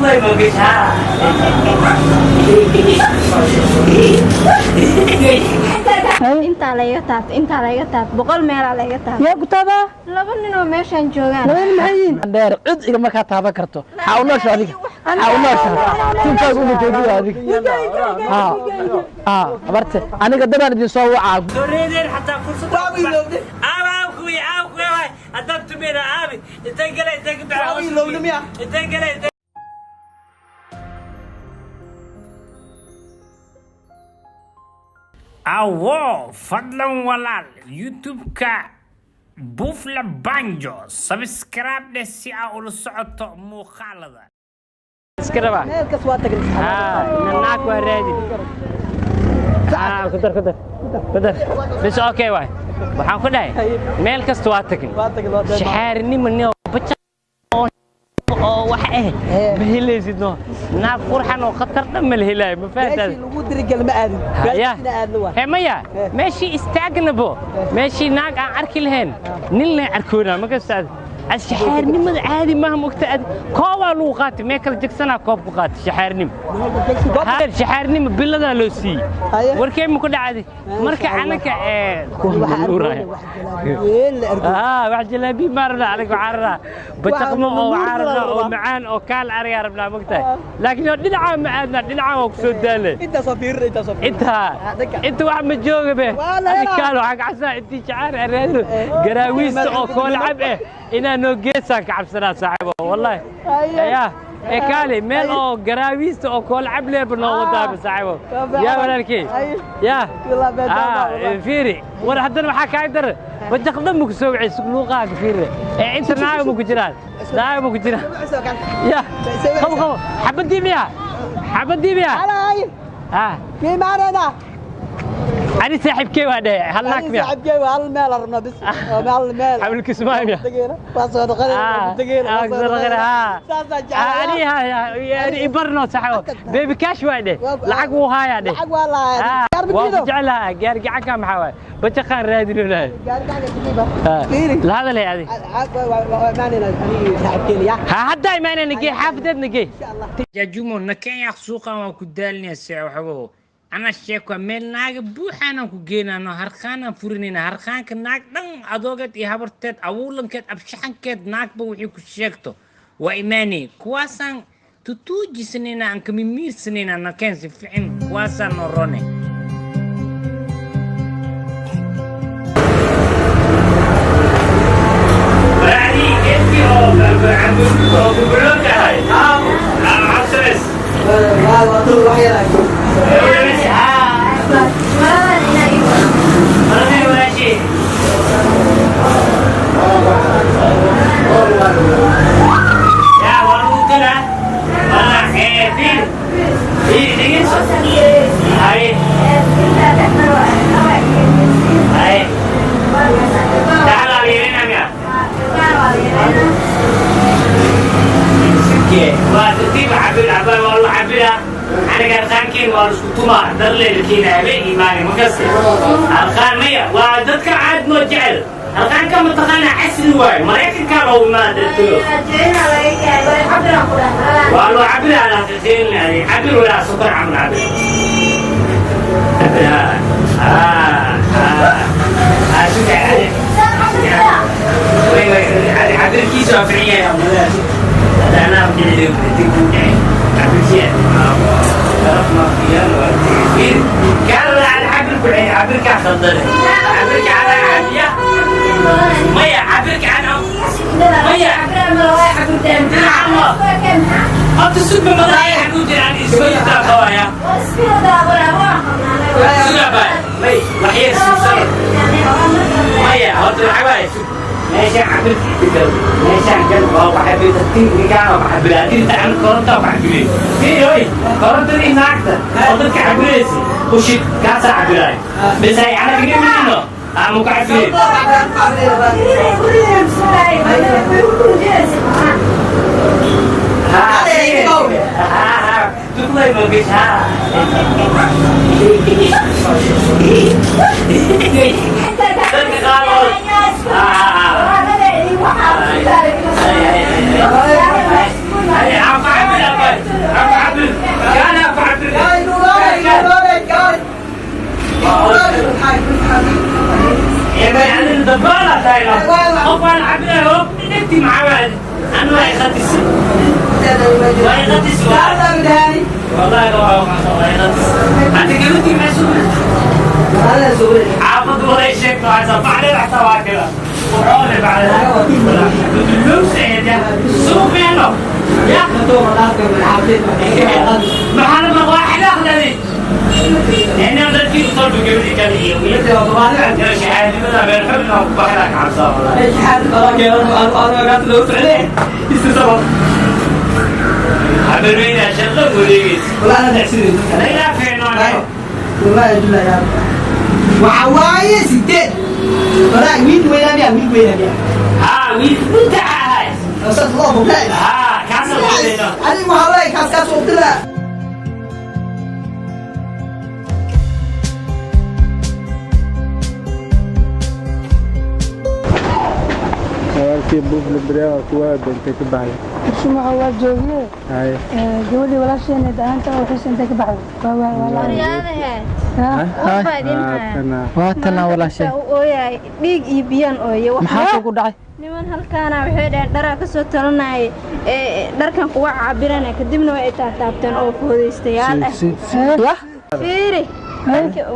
Tuklay magashaa. Intaa layga taabto, intaa layga taabto, 100 meelaa layga taabto. Yaa ku taabaa? Laba nin oo meeshaan joogaan. Labada nin maxay yihiin? Dheer cid iga markaa taaban karto. Xaa u noosha adiga, xaa u noosha tinkaaga uma joojiyo adiga. Ha ha, habarte aniga dabaan idin soo wacaa. Doreedeen xataa fursad aaw kuwi aaw kuwi waay haddaan tumina aabi intay gale intay ka baxaa intay gale intay. Awo fadlan walaal, YouTube-ka Buufla Banjo subscribe dheh si aa ula socoto muuqaalada iska rabaa. Meelkas waa tagnay. Haa, naag waa raadin. Haa, ku dar, ku dar, ku dar bas. Okay, waay waxaan ku dhahay meel kasta waa tagin. Waa tagin, waa tagin. Shaxaarinimo nin baja oo wax ma helaysid, no naag qurxan oo khatar dhan ma la helaayo, ma fahantaad? Meeshii lagu dirigal ma aadin. Haya. Meeshii aadna waa He maya, meeshii istaagnabo, meeshii naag aan arki lahayn nin leen arkoonaa ma kastaad. Shaxaarnimada caadi maaha, mogta ad koobaa lagu qaatay mee kala jegsanaa, koob ku qaatay shaxaarnimo. Haa, shaxaarnimo biladaa loo siiyey. Haye. Warkee ma ku dhacday marka anaka ee Waxa nuuraya. Ween la arko. Haa, wax jalaabi ma rabnaa aniga, waxaan rabnaa bajaqmo oo waxaan rabnaa oo macaan oo kaal arigaa rabnaa, mogtahay, laakiin oo dhinacaa ma aadnaa, dhinacaa waa ku soo daalay. Intaasoo fiirin, intaasoo fiirin. Inta inta wax ma jooga be. Waa la helaa. Kaal waxaan ka cabsanaa intii jacaar aan raadino garaawiista oo koolcab inaa noo geesaan ka cabsanaa saaxiibo, wallahi. Haye. Ya ee kaali meel oo garaawiista oo koolcab leeba noo wadaaba saaxiibo. Waa yaa walaalkey. Haye. Ya. Wallah, been baa wallah. Fiiri war, haddana waxaa kaa dar bajaqda ma ku soo wacay luuqaaga, fiiri ee inta naaga ma ku jiraan, naaga ma ku jiraan. Ya qabo qabo, xabadii miya, xabadii miya? Halay. Ha. Kii maanayna? Ani saaxiibkey waa dhehe hal naag miya? Saaxiibkey waa hal meel rabnaa bis. Waa hal meel. Xawilka Ismaaciil miya? Tegeena. Waa soo dhaqanayna, tegeena. Ah, soo dhaqanayna, haa. Saasaa jecel. Ani ha ani ibarno saxo baby cash waa dheh, lacag wuu haayaa dheh. Lacag waa lahayaa. Gaar ma waa ku jiido? jeclaha gaar gacanka maxaa waay, bajaqaan raadinolahay. Gaar gacan ku Fiiri. La hadalay adi. Waa imaanayna ani saaxiibkeyna ya. Ha, haddaa imaanayna gee, xaafadeedna gee. Insha Allah. Jajumo na Kenya suuqan waa ku daalinaya see waxbo ana sheeko meel naaga buuxaanaan ku geenano, harqaanaan furinayna, harqaanka naag dhan adoogeed iyo habarteed awuulankeed abshaxankeed naagba wixii ku sheegto waa imaanay, kuwaasaan tutuujisanayna aan kamimiirsanayna na keen si ficin, kuwaasaan noo rone. Waa tul wax yar. Maradan inaa ii wado. Intaa dhexmar waa laba iyo ilkaha waa la yareynaa. Waa tartiib cabir cabir, waa lagu cabiraa aniga harqaankeen, waa laisku tumaa darleelkiina habeen imaani makase harqaan maya, waa dadka caad noo jecel harqaanka, mataqaanaa, casri waayo, Maraykankaa loogu imaada dartiro. Jecelna laga gaari way cabiraan ku dhahay maradan. Waa loo cabiraa laqiiqeyn cabir walaa sokor camal cabir. Cabirkiisa waa fiican yahay, anaa cabirkaa khaldane, cabirka anaa cabiya maya, cabirka anaa maya. Horta sugba madaxa xaguu jiraan isgoytaa qabaya suga bay may waxyar sugsan maya, horta waxa waaye sug meeshaan cabirka gal, meeshaan gal, waa ku cabir tartiib, ninkaan waa ku cabira haddii ta koronta waa ku cabirey, fiiri oy, korontadii naagta oo dadka cabiraysa ushid kaasaa cabiraay bes hay anaga dhimanino ama ku cabirey. Ha ha ha, tuklay magashaa. Dadka qaar oo. أنا waa iqatisi, waa iqatisi. والله هذا قلتي معسول عافض ولا شيء بعدين حتى واكله وحولي بعدها سوق يلا يا ما حنا ما واحد اخذ هذه يعني انا في طلب قبل كان هي ويا شي حاجه ما بين حبنا وبحرك عبد الله عبرين عشان وليس لا في والله بالله يا وعواي 8 ولا وين وين يا وين وين يا ها وين انت عايز استاذ الله لا ها كاسر انا ما هواي كاس كاس قلت له Walaalkii buufle baryaha kuwa intay ka baxday. Shumaca waa joogiye. Haye. Gabadhii walaasheena ahaanta oo xiisa intay ka baxday. Waryaadahe. War baa idin haya. Waa tanaa walaashay. U ooyaay dhiig iyo biyaan ooye. Maxaa kugu dhacay? Niman halkaana waxay dhaheen dharaa ka soo talanayay ee dharkan kuwa cabirana, kadibna way taataabteen oo foodaystayaal ah. Yah. Fiiri,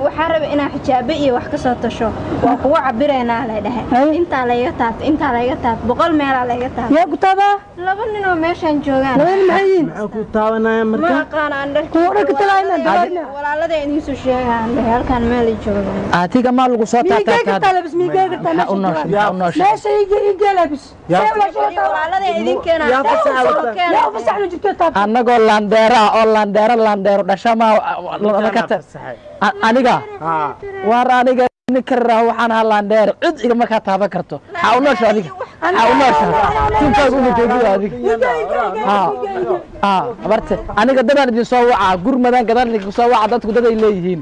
waxaa rabay inaan xijaabe iyo wax ka soo tasho, waa kuwa cabiraynaa lay dhahay, intaa layga taabto, intaa layga taabto, 100 meelaa layga taabto. Yaa ku taabaa? Laba nin oo meeshaan joogaan. Laba nin maxay yihiin? Maxaa ku taabanaya ma marka? aqaan aan dharka. Kuwa dharka talaayna, talaayna. Walaalada idiin soo sheegaan dhahay halkaan meel ay joogaan. Adiga maa lagu soo Miigay taataabtaa? kartaa labis, miigay kartaa Maxaa u meesha. nooshay? Maxaa u nooshay? Meesha iigee labis. See walaasha la Walaalada idin keenaan. Yaa fasaxa wata. Yaa u fasaxna jirto taabta. Annagoo laandeero ah oo laandeero laandeero dhasha maa Ninkaan fasaxay. Aniga Haa. waar aniga ninka raa waxaan ahaa laandeero, cid igama kaa taaban karto. Maxaa u nooshay adiga? Maxaa u nooshay? Tunkaaga uma joogiyo adiga. Haa haa habarte aniga dadaan idin soo wacaa, gurmadaan gadaan idinku soo wacaa, dadku dad ay leeyihiin.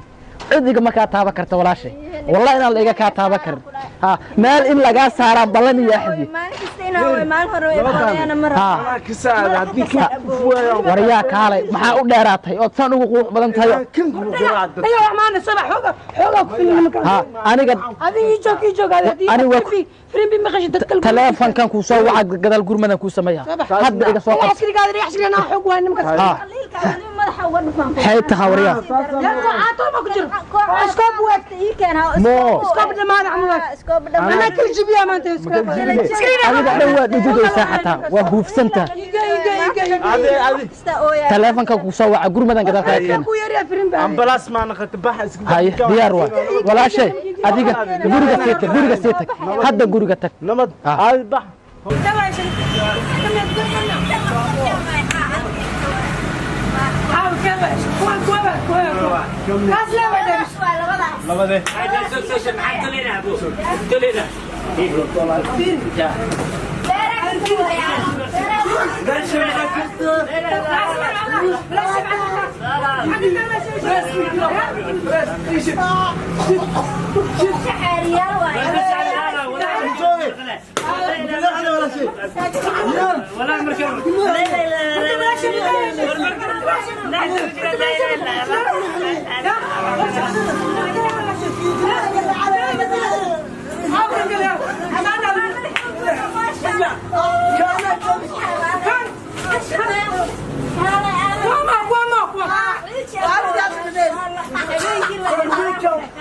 Cid igama kaa taaban karto walaashay, wallahi inaan la iga kaa taaban karin. Ha meel in lagaa saaraa ballan iyo axdi. Maalin kasta inaa way maalin hore way qaadayaan mar. Haa. Anaa ka saacada haddii kan ku fuwaayaan. Waryaa kaalay, maxaa u dheeraatay ood saan ugu qurux badan tahay? Kan kugu garaacda. Ayaa wax maana sabax xooga xooga ku filan nimanka. Ha aniga Adiga ii joog, ii joog adiga. Ani waa ku- Firimbi maqashay dadka. Taleefankan kuu soo waca gadaal gurmadan kuu sameeya, hadda iga soo qabso. Askariga adiga, askariga naa xoog waa nimankaas. Ha madaxa uga dhufan. Maxay tahay waryaa? Yaa caato ma ku jiro. Iskoob waag. Ii keen ha. Moo. Iskoob dhamaan camal waag. Iskoob dhamaan. Anaa kala jibiyaa maanta iskoob. Adiga dhan waa dhududaysaa, xataa waa huufsantaa. Iigee iigee iigee. Adi adi. Kasta ooyaa. Taleefankan kuu soo waca gurmadan gadaal kaga keena. Ku yariyaa firimbi. Ambalaas maa naqata bax iska. Haye diyaar waa walaashay, adiga guriga sii tag, guriga sii tag, hadda guriga tag. Nabad. Ah. Adi bax. Labade.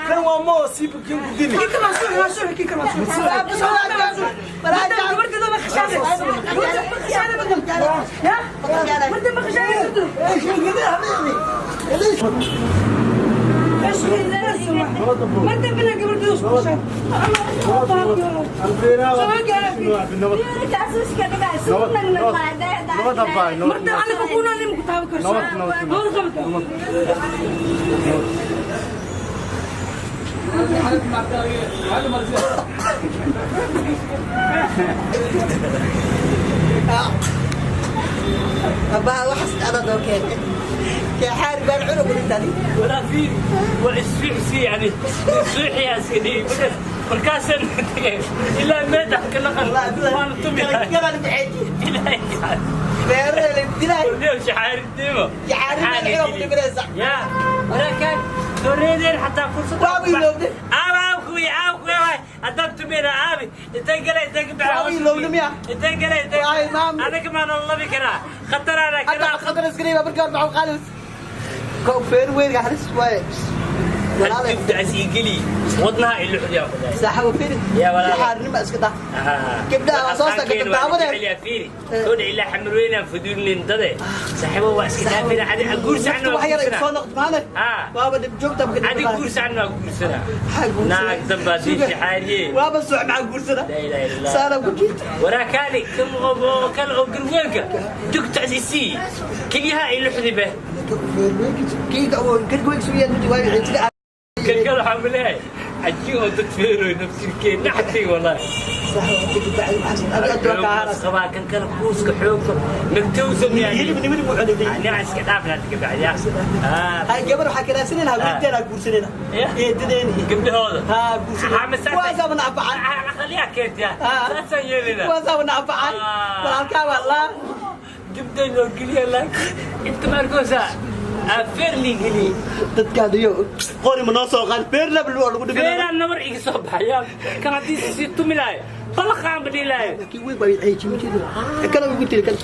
Kan waa moo siiba kan ku dili. Nabad abbaay. Nabad. Nabad nabad. أبا وحس أنا دوكين كحار بان عنق للتالي ولا في وعسوحسي يعني سوحي يا سيدي مركاسن إلا ما تحكي لك وانا تمي قال بعيد إلهي بير الابتلاء ليش حارب ديمو يحارب العنق اللي برزع يا ولكن تريدين حتى فرصة بابي لو أو خوي أو خوي Haddaan tumina aabi intay gale, intay ka Waa ilowna miya? Intay gale, intay. Waay, maam. Anaga maana labi karaa khataraana hadda karaa. Khatar iskariiba markaa maxaa qaalis ko feer weyn halis waaye walaalay. Dugdaas ii geli, wadnaha iluxdiyaa ku dhahay. Saaxibo fiiri. Ya, walaal. Xaarnima iska daa. Gabdhaha waa soo socda, gabdhaha. Fiiri soo ilaa xamarweynaan fuduulnin dade, saaxiibo waa iska dhaafina adi guursan. Wax yar soo noqdo maale. Waaba dhib joogta marka. Adi guursan, waa guursana naag dambaa diisha xaariye. Waaba soo maxaa guursana? Laa ilaaha illa Allah. Saana ku jirta. Waraakaali kan oo kan oo garweynka dugtaas isii keliyaha iluxdi be. Kiiga oo gargoyg suuyan mid waa sida. Kalkal waxaan ku leeyahay caji oo dad feeroy nafsirkeen naxti wallahi. Qabaa kan kale kuuska xoogga nagtowsa miyaa? Hilib nimid mu cunay. Aniga iska dhaafna hadda kabacdi. Hay gabar waxaa kalaasinaynaa wiilteena guursanayna. Eedadeen. Gabdhahooda. Ha guursanay. Waa sabana anfacan. Aqaliyaa keentiya. Saasaan yeelina. Waa sabana anfacan. Walaalkaa waa laa. Gabdhay loo geliya laakiin inta ma arkoosaa feer lii geliye. Dadkaan iyo qori ma noo soo qaad beer lab lagu dhibin. Feeraan nabar iga soo baxaya kan haddii sii tumi lahayo balaqaan ba dhihi lahayo. Laakiin weyn baa ceeji ma jeedo kala ugu tiri kan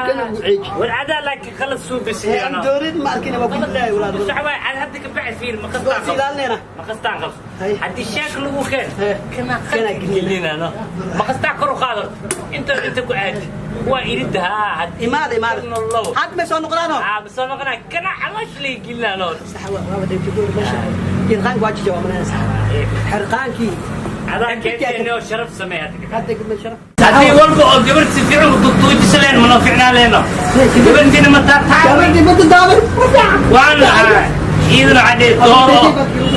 kala ugu ceeji. War adaa laakiin qalad suubisiyo. Aan doorin ma arkina waa ku leeyahay walaal. Sax waay, ad hadda ka bacdi fiir ma waa qastaan is qabso. Ilaalinayna. Ma qastaan qabso. Hay. Haddii sheek lagu keen kana Kana gelinaa no ma qastaa kor u qaado inta ku aadi waa iridda haa haddii imaada imaada. Labo. Had may soo noqdaano. Aa soo noqonaa kana caloosh lay gelinaa no. Sax waa waaba dhibta goor meesha irqaanka waa jijaba manaa sax xirqaankii. Adaa keenteenoo sharaf samee hadda ka hadda gabadha sharaf. Haddii walba oo gabar si fiican u tutuujisa leen mana fiicnaa leeno gabartiina ma taataa. Gabadhii ma dadaabay. Waan lahaa iyaduna cadhee dooro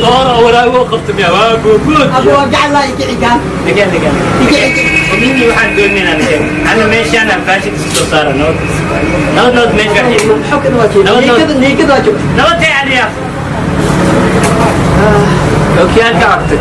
dooro waraago qabto miya waa googood. Abu waa gacan laa ikici gaan. Degaan degaan. Ikici. Ninkii waxaan doonaynaa aniga ana meeshaan aan faashin iska soo saara nabad nabad nabad meesha. Xogkan waa jeeda. Nabad, nabad. Niikada niikada waa joogta. Nabad tahay adiga okiyaalka cabtay.